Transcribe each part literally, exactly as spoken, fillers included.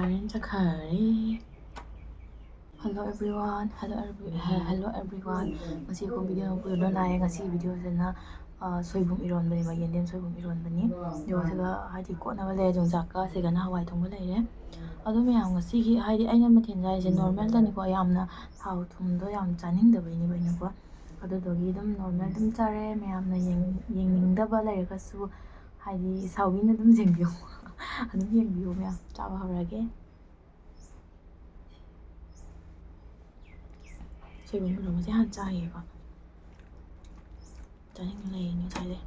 ꯀꯥꯔꯦꯟ ꯆꯠꯈꯔꯦ꯫ Hello everyone, hello every, he-, hello everyone. ꯉꯁꯤ ꯑꯩꯈꯣꯏ video ꯑꯃ ꯄꯨꯗꯨꯅ ꯂꯥꯛꯑꯦ꯫ ꯉꯁꯤꯒꯤ videoꯁꯤꯅ, ꯑ, ꯁꯣꯏꯕꯨꯝ ꯏꯔꯣꯟꯕꯅꯦꯕ, ꯌꯦꯟꯗꯦꯝ ꯁꯣꯏꯕꯨꯝ ꯏꯔꯣꯟꯕꯅꯤ꯫ ꯑꯗꯨꯒ ꯁꯤꯗ ꯍꯥꯏꯗꯤ ꯀꯣꯠꯅꯕ ꯂꯩꯔꯦ, ꯌꯣꯡꯆꯥꯛꯀ ꯁꯤꯗꯅ ꯍꯋꯥꯏ ꯊꯣꯡꯕ ꯂꯩꯔꯦ꯫ ꯑꯗꯣ ꯃꯌꯥꯝ, ꯉꯁꯤꯒꯤ ꯍꯥꯏꯗꯤ ꯑꯩꯅ ꯃꯊꯦꯜꯁꯦ ꯍꯥꯏꯁꯦ normalꯇꯅꯤꯀꯣ, ꯌꯥꯝꯅ ꯊꯥꯎ ꯊꯨꯝꯗꯣ ꯌꯥꯝ ꯆꯥꯅꯤꯡꯗꯕꯩꯅꯦꯕ ꯑꯩꯅꯀꯣ꯫ ꯑꯗꯨꯗꯨꯒꯤ ꯑꯗꯨꯝ normal ꯑꯗꯨꯝ ꯆꯥꯔꯦ꯫ ꯃꯌꯥꯝꯅ ꯌꯦꯡ-, ꯌꯦꯡꯅꯤꯡꯗꯕ ꯂꯩꯔꯒꯁꯨ ꯍꯥꯏꯗꯤ ꯁꯥꯎꯕꯤꯅ ꯑꯗꯨꯝ ꯌꯦꯡꯕꯤꯌꯣ꯫ ꯑꯗꯨꯝ ꯌꯦꯡꯕꯤꯌꯣ ꯃꯌꯥꯝ꯫ ꯆꯥꯕ ꯍꯧꯔꯒꯦ꯫ ꯁꯣꯏꯕꯨꯝ ꯏꯔꯣꯟꯕꯁꯦ ꯍꯥꯟꯅ ꯆꯥꯒꯦꯀꯣ꯫ ꯆꯥꯅꯤꯡꯕ ꯂꯩꯌꯦ ꯉꯁꯥꯏꯗꯩ꯫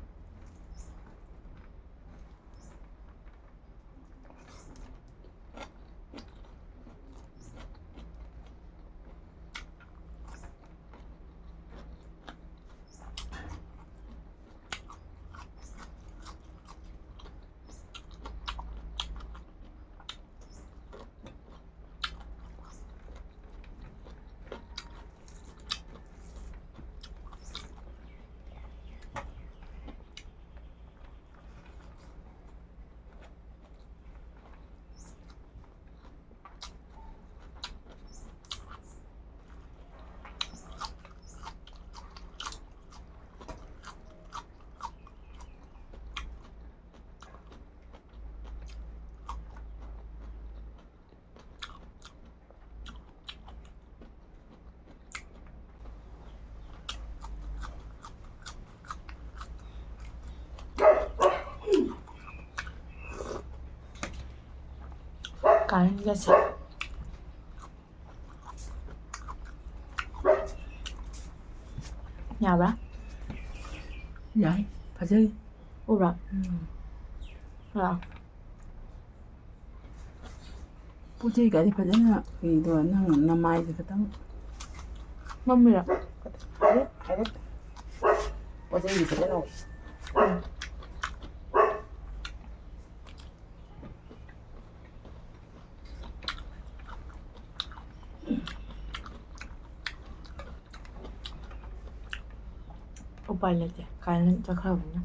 ꯀꯥꯔꯟꯒꯁꯦ꯫ ꯌꯥꯕ꯭ꯔꯥ? ꯌꯥꯏ, ꯐꯖꯩ꯫ ꯎꯕ꯭ꯔꯥ? ꯎꯝ꯫ ꯂꯥꯛꯑꯣ꯫ ꯄꯣꯠ ꯆꯩ ꯀꯥꯗꯤ ꯐꯖꯅ ꯀꯩꯗꯣ, ꯅꯪ ꯅꯃꯥꯏꯗ ꯈꯤꯇꯪ ꯃꯝꯃꯤꯔꯣ? ꯍꯥꯏꯔꯦ, ꯍꯥꯏꯔꯦ꯫ ꯄꯣꯠ ꯆꯩꯗꯤ ꯐꯖꯅ ꯎꯏ꯫ ꯎꯄꯥꯏ ꯂꯩꯇꯦ, ꯀꯥꯏꯅ ꯆꯠꯈ꯭ꯔꯕꯅꯤꯅ꯫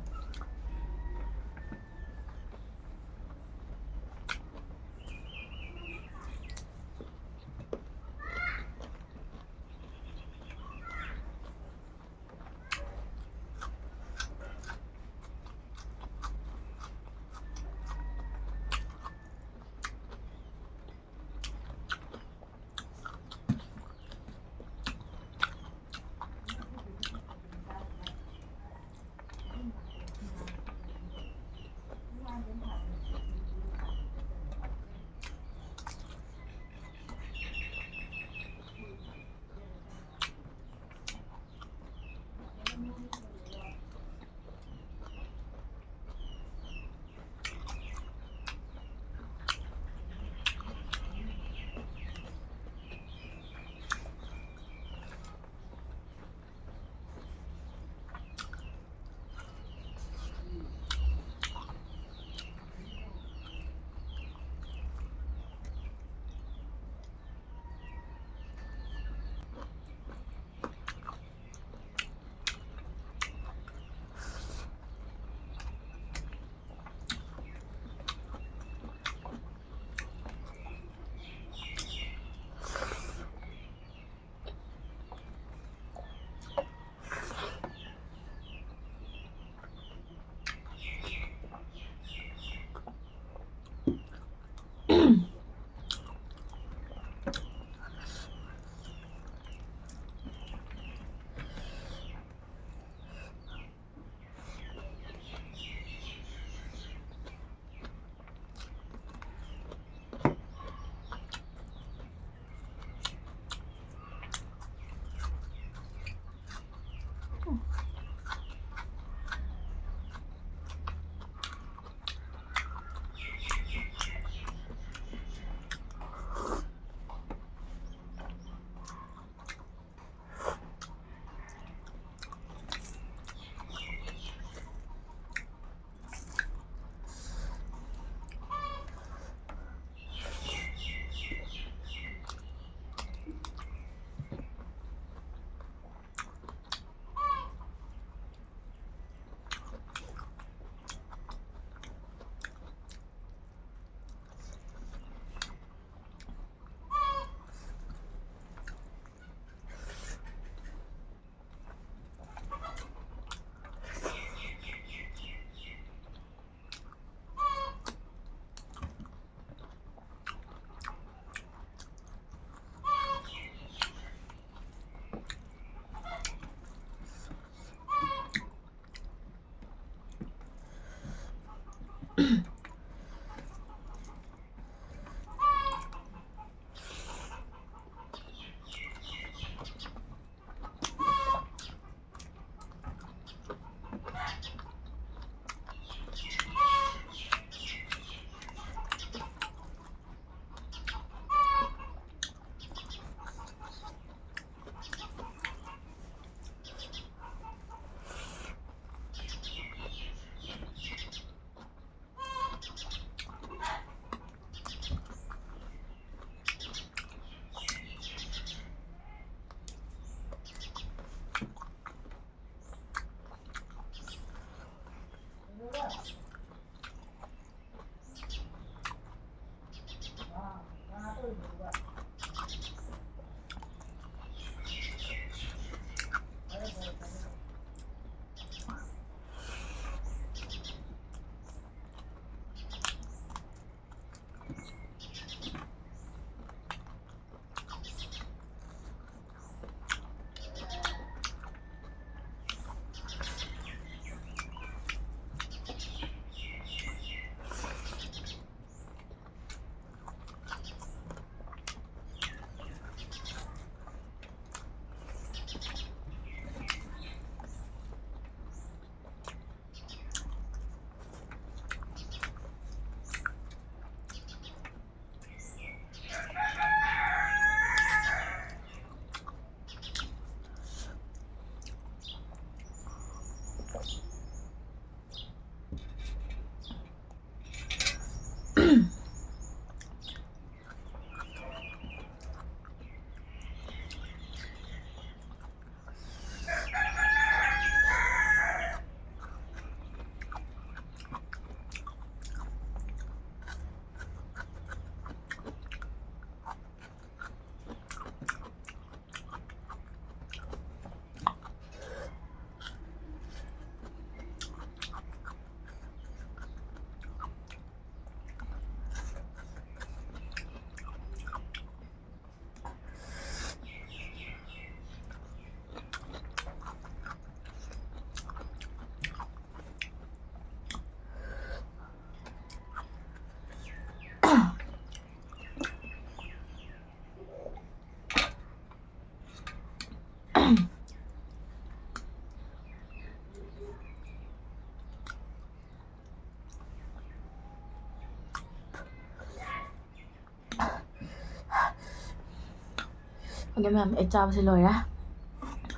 ꯑꯗꯣ ꯃꯌꯥꯝ, ꯑꯩ ꯆꯥꯕꯁꯦ ꯂꯣꯏꯔꯦ꯫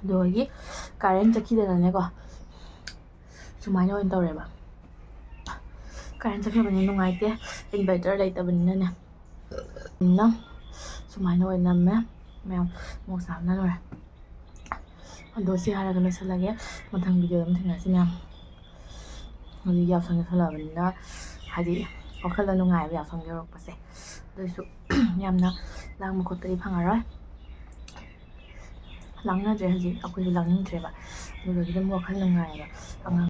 ꯑꯗꯨꯗꯒꯤ ꯀꯔꯦꯟ ꯆꯠꯈꯤꯗꯅꯅꯦꯀꯣ, ꯁꯨꯃꯥꯏꯅ ꯑꯣꯏꯅ ꯇꯧꯔꯦꯕ꯫ ꯀꯔꯦꯟ ꯆꯠꯈ꯭ꯔꯕꯅꯤꯅ ꯅꯨꯡꯉꯥꯏꯇꯦ, inverter ꯂꯩꯇꯕꯅꯤꯅꯅꯦ꯫ ꯅ ꯁꯨꯃꯥꯏꯅ ꯑꯣꯏꯅ ꯅꯝꯃꯦ ꯃꯌꯥꯝ, ꯃꯣꯔꯣꯛ ꯆꯥꯕꯅ ꯂꯣꯏꯔꯦ꯫ ꯑꯗꯣ ꯁꯤ ꯍꯥꯏꯔꯒ ꯂꯣꯏꯁꯤꯜꯂꯒꯦ, ꯃꯊꯪ video ꯑꯗꯨꯝ ꯊꯦꯡꯅꯔꯁꯤ ꯃꯌꯥꯝ꯫ ꯍꯧꯖꯤꯛ ꯌꯥꯎꯁꯪ ꯌꯧꯁꯜꯂꯛꯑꯕꯅꯤꯅ, ꯍꯥꯏꯗꯤ, ꯋꯥꯈꯜꯗ ꯅꯨꯡꯉꯥꯏꯕ ꯌꯥꯎꯁꯪ ꯌꯧꯔꯛꯄꯁꯦ꯫ ꯑꯗꯨꯏꯁꯨ ꯌꯥꯝꯅ ꯂꯥꯡꯕ ꯈꯣꯠꯄꯗꯤ ꯐꯪꯉꯔꯣꯏ꯫ ꯂꯥꯡꯅꯗ꯭ꯔꯦ ꯍꯧꯖꯤꯛ, ꯑꯩꯈꯣꯏꯁꯨ ꯂꯥꯡꯅꯤꯡꯗ꯭ꯔꯦꯕ꯫ ꯑꯗꯨꯗꯒꯤ ꯑꯗꯨꯝ ꯋꯥꯈꯜ ꯅꯨꯡꯉꯥꯏꯌꯦꯕ꯫ ꯑꯉꯥꯡ